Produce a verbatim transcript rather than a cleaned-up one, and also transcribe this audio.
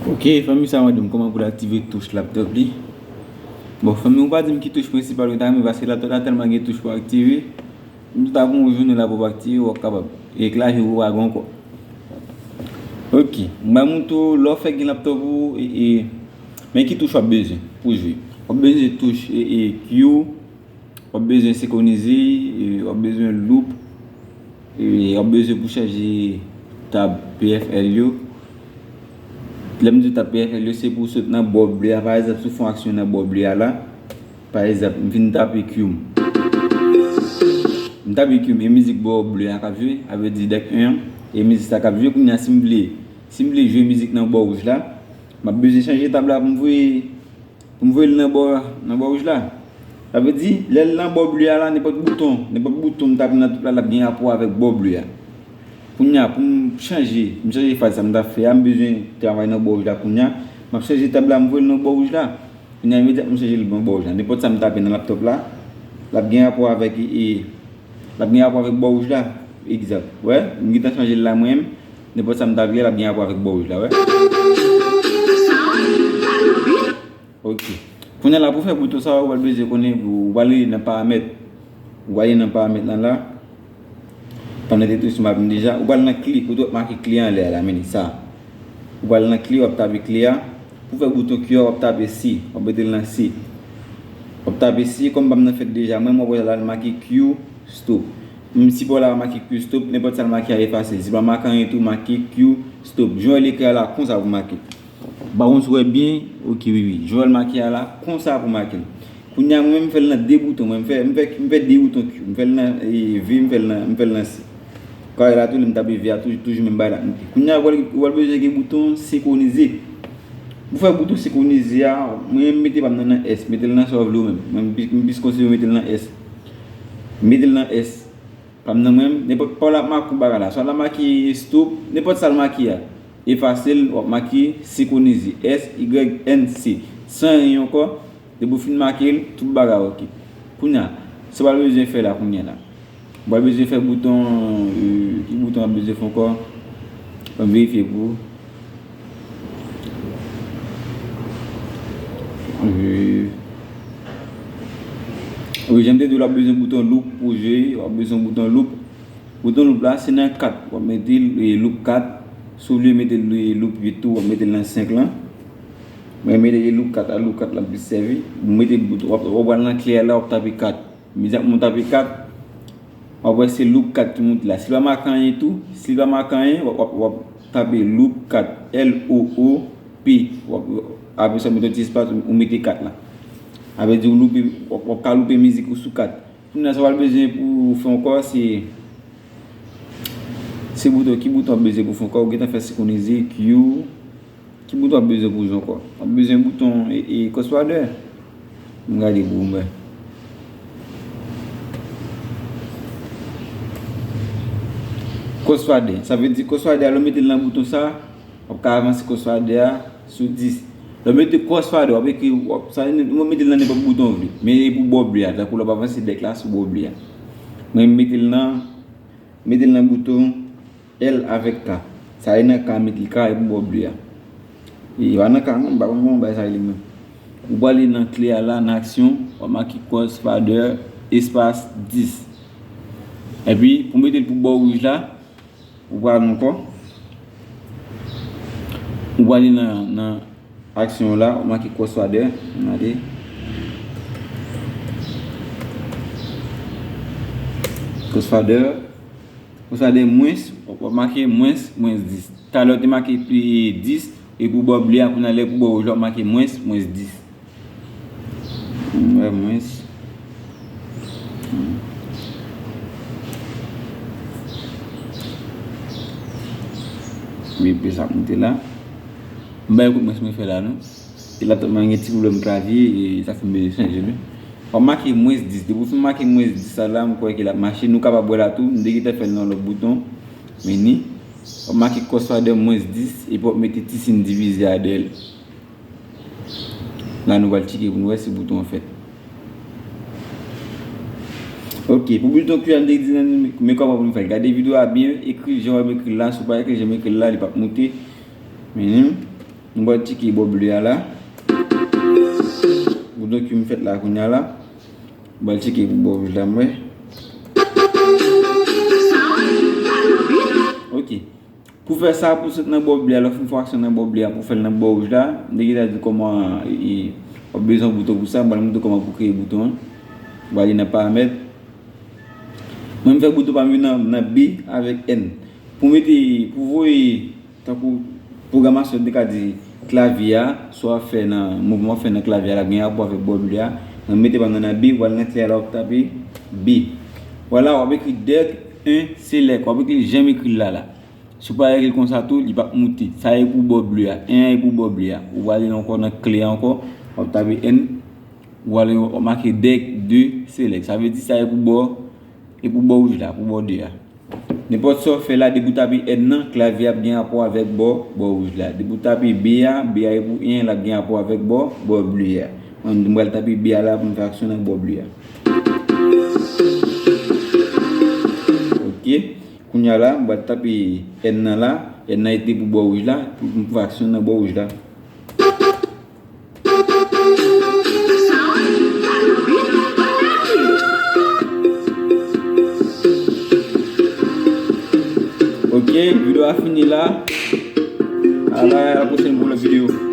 Ok, fanmi sa mande m kòman pou l aktive touch laptop li. Bon, fanmi, ou pa di m ki touch prensipal ou ta renmen, paske laptop la tèlman gen touch pou aktive. M ta pou yon jounen la pou aktive, w ap kapab. E klavi ou pa gen ankò. Ok, m ba moutre w lè w fèk gen laptop ou, e, e, men ki touch w ap bezwen pou jwe. W ap bezwen touch, e, e, Q, w ap bezwen senkwonize, e, w ap bezwen loop, e, w ap bezwen pou chanje tab P F L yo. Lè m di tab P F L yo, se pou w sot nan bò ble a. Pa egzanp, si w fè yon aksyon nan bò ble a la, pa egzanp, m vin tape Q m. M tape Q m, e mizik bò ble a k ap jwe, a vle di dèk en an, e mizik sa k ap jwe. Kounye a, si m vle, si m vle jwe mizik nan bò wouj la, m ap bezwen chanje tab la pou m voye, pou m voye l nan bò, nan bò wouj la. Sa vle di, lè l nan bò ble a la, nenpòt bouton, nenpòt bouton m tape nan tout la, l ap gen rapò avèk bò ble a. Kounye a, pou m chanje, m chanje faz sa m t ap fè a, m bezwen travay nan bò wouj la kounye a. M ap chanje tab la, m voye l nan bò wouj la. Kounye a, imedyatman m chanje l nan bò wouj la. Nenpòt sa m tape nan laptop la, l ap gen rapò avèk, e, l ap gen rapò avèk bò wouj la. Egzanp. Wè, m gentan chanje l la mwen menm. Nenpòt sa m tape a, l ap gen rapò avèk bò wouj la, wè. Ok. Kounye a la, pou fè bouton sa, ou pral bezwen konnen, ou pral nan paramèt. Ou pral nan paramèt lan la. Pandan te tou sou m ap vin deja, ou pral nan kle, kote w ap make kle anlè a la, men sa. Ou pral nan kle, w ap tape kle a. Pou fè bouton Q a, w ap tape C, w ap mete l nan C. W ap tape C, kòm m pa m nan fèk deja, mwen, mwen wè la, l make Q stop. Menm si bò la make Q stop, nenpòt sa l make a efase. Si pa make anyen tou, make Q stop. Jan w wè l ekri a la, konsa pou make. M pa konn si w wè byen, ok, wi, wi. Jan w wè l make a la, konsa pou make l. Kounye a, mwen menm, m fè l nan de bouton. Mwen, m fè, m fè, m fè de bouton Q. M fè l nan, e, V, m fè l nan, m fè l nan C. Kare la tou, lè m tape V a, toujou, toujou menm bagay la. Kounye a, w pral, w pral bezwen gen bouton senkwonize. Pou fè bouton senkwonize a, mwen, m mete pa m nan, nan S. Mete l nan sa w vle w menm. Mwen, m pi, m plis konseye w mete l nan S. Mete l nan S. Pa m nan mwen, nenpòt pa w la make yon bagay la. Swa l ap make stop, nenpòt sa l make a. Efase l, w ap make senkwonize. S Y N C. San anyen ankò, depi w fin make l, tout bagay ok. Kounye a, sa w pral bezwen fè la kounye a la. W pral bezwen fè bouton, e, ki bouton w ap bezwen fè ankò? Ann verifye pou ou. Wi. Wi, jan m te di w, w ap bezwen bouton loop pou jwe, w ap bezwen bouton loop. Bouton loop la, se nan kat, w ap mete l, e, loop kat. Si w vle mete l, e, loop uit tou, w ap mete l nan senk lan. Mwen mete l loop kat la, loop kat la plis sèvi. W mete bouton, w ap, w ap pral nan kle a la, w ap tape kat. Imedyatman w tape kat, w ap wè se loop kat ki monte la. Si l pa make anyen tou, si l pa make anyen, w ap, w ap, w ap tape loop kat, L O O P. W ap, apre sa, w mete yon ti espas, ou mete kat la. Sa vle di w loupe, w ap, w ap ka loupe mizik ou sou kat. Kounye a, sa w pral bezwen pou w fè ankò, se, se bouton, ki bouton w ap bezwen pou w fè ankò? Ou gentan fè senkwonize, Q. Ki bouton w ap bezwen pou w jwe ankò? W ap bezwen bouton, e, e, crossfader. M gade pou mwen. Crossfader. Sa vle di crossfader a, lè w mete l nan bouton sa, w ap ka avanse crossfader a sou dis. Lè w mete crossfader, w ap ekri, w ap, sa, w mete l nan nenpòt bouton w vle. Men e pou bò ble a, tankou lè w ap avanse dèk la sou bò ble a. Mwen, m mete l nan, mete l nan bouton L avèk K. Sa e nan K, met li K e pou bò ble a. E pa nan K non, m pa konn kòman bay sa rele menm. Ou prale nan kle a la, nan aksyon, w ap make crossfader espas dis. Epi, pou mete l pou bò wouj la, ou prale ankò. Ou prale nan, nan aksyon la, ou make crossfader. Gade. Crossfader. Crossfader mwens, w ap make mwens, mwens dis. Talè w te make pi dis, e pou bò ble a, kounye a lè pou bò wouj la, w ap make mwens, mwens dis. Mwen, mwens. Wi, epi sa ap monte la. M bay kout mwens mwen fè la, non. E laptop mwen gen ti pwoblèm klavye, e sa fè m bezwen chanje li. W ap make mwens dis. Depi w fin make mwens dis sa la, m kwè ke l ap mache. Nou kapab wè la tou, m te gentan fè l nan lòt bouton. Meni. W ap make crossfader mwens dis, epi w ap mete ti siy divize a dèyè l. La, nou pral tcheke pou nou wè si bouton an fèt. Ok, pou bouton Q a, m te di nan men kòman pou m fè l. Gade videyo a byen, ekri jan w ap ekri l la. Si w pa ekri jan m ekri l la, li p ap moute. Meni. M pral tcheke bò ble a la. Bouton ki m fèt la kounye a la. M pral tcheke pou bò wouj la, m wè. Ok. Pou fè sa, pou sot nan bò ble a, lè w fin fè aksyon nan bò ble a, pou fè l nan bò wouj la, m te gentan di kòman, e, w ap bezwen bouton pou sa, m pral montre w kòman pou kreye bouton an. M pral ale nan paramèt. Mwen, m fè bouton pa m yo nan, nan B avèk N. Pou mete, pou voye, tankou pwogramasyon te ka di klavye a, sa w ap fè nan, mouvman w ap fè nan klavye a, l ap gen rapò avèk bò ble a. Mwen mete pa m nan, nan B, w al nan kle a la, w ap tape B. Vwala, w ap ekri deg en select, w ap ekri l jan m ekri l la la. Si w pa ekri l konsa tou, li p ap moute. Sa e pou bò ble a, en an e pou bò ble a. Ou prale ankò nan kle a ankò, w ap tape N, ou prale w ap make deg de select. Sa vle di sa e pou bò, e pou bò wouj la, pou bò de a. Nenpòt sa w fè la, depi w tape N nan, klavye a ap gen rapò avèk bò, bò wouj la. Depi w tape B a, B a e pou en, l ap gen rapò avèk bò, bò ble a. Mwen, m pral tape B a la pou m fè aksyon nan bò ble a. Ok. Kounye a la, m pral tape N nan la. N nan e te pou bò wouj la, pou m fè aksyon nan bò wouj la. Ok, videyo a fini la. A la, a la pwochèn pou lòt videyo.